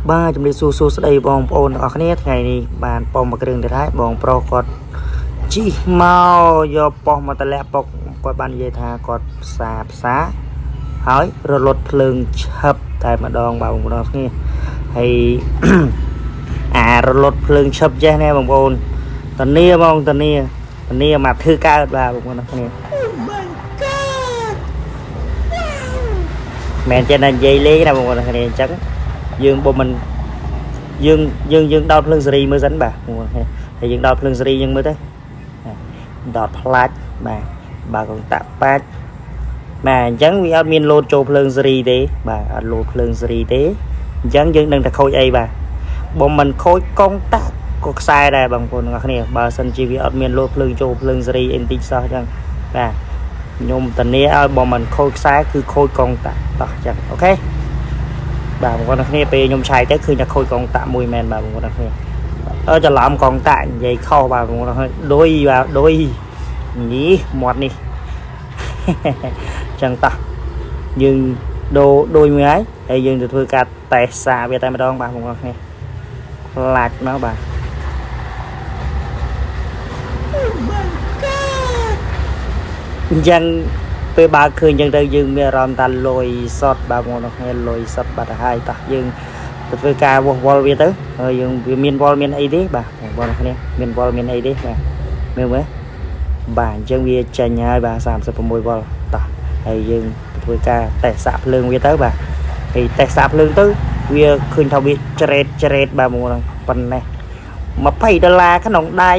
បាទជំរាបសួរសួស្តីបងប្អូនទាំងអស់គ្នាថ្ងៃនេះបានប៉ុមមួយគ្រឿងទៀតហើយបងប្រុសគាត់ជីកមកយកប៉ុសមកតម្លាក់ពុកគាត់បាននិយាយថាគាត់ផ្សារផ្សារហើយរលត់ភ្លើងឆឹបតែម្ដងបាទបងប្អូនទាំងអស់គ្នាហើយ អារលត់ភ្លើងឆឹបចេះណែបងប្អូនតានីបងតានីតានីមកធ្វើកើតបាទបងប្អូនទាំងអស់គ្នា មែនចេះតែនិយាយលេងណាបងប្អូនទាំងគ្នាអញ្ចឹងយើងបើមិនយើងយើងយើងដោតភ្លើងសេរីមើលសិនបាទបងប្អូនគ្នាហើយយើងដោតភ្លើងសេរីយើងមើលទៅដោតផ្លាច់បាទបើកុងតាក់បាច់បាទអញ្ចឹងវាអត់មានលោតចូលភ្លើងសេរីទេបាទអត់លោតភ្លើងសេរីទេអញ្ចឹងយើងដឹងតែខូចអីបាទបើមិនខូចកុងតាក់ក៏ខ្សែដែរបងប្អូនទាំងអស់គ្នាបើសិនជាវាអត់មានលោតភ្លើងចូលភ្លើងសេរីអីបន្តិចសោះអញ្ចឹងបាទខ្ញុំធានាឲ្យបើមិនខូចខ្សែគឺខូចកុងតាក់តោះអញ្ចឹង OK បាទបងប្អូនទាំងគ្នាពេលខ្ញុំឆែកទៅឃើញថាខូចកងតាក់មួយមែនបាទបងប្អូនទាំងគ្នាអឺច្រឡំកងតាក់និយាយខុសបាទបងប្អូនទាំងគ្នាដូចបាទដូចនេះមាត់នេះ ចឹងតោះយើងដូរដូចមួយហើយហើយយើងទៅធ្វើការតេស្តសាវាតែម្ដងបាទបងប្អូនគ្នាផ្លាច់មកបាទ អញ្ចឹងពេលបើកឃើញអញ្ចឹងទៅយើងមានអារម្មណ៍ថាលុយសុតបាទបងប្អូនគ្នាលុយសុតបាត់ទៅហើយតោះយើងទៅធ្វើការវាស់វល់វាទៅហើយយើងវាមានវល់មានអីទេបាទបងប្អូនគ្នាមានវល់មានអីទេបាទមើលមើលបាទអញ្ចឹងវាចេញហើយបាទ36វ៉ុលតោះហើយយើងទៅធ្វើការតេស្តសាកភ្លើងវាទៅបាទហើយតេស្តសាកភ្លើងទៅវាឃើញថាវាច្រេតច្រេតបាទបងប្អូនប៉ុណ្ណេះ20ដុល្លារក្នុងដៃ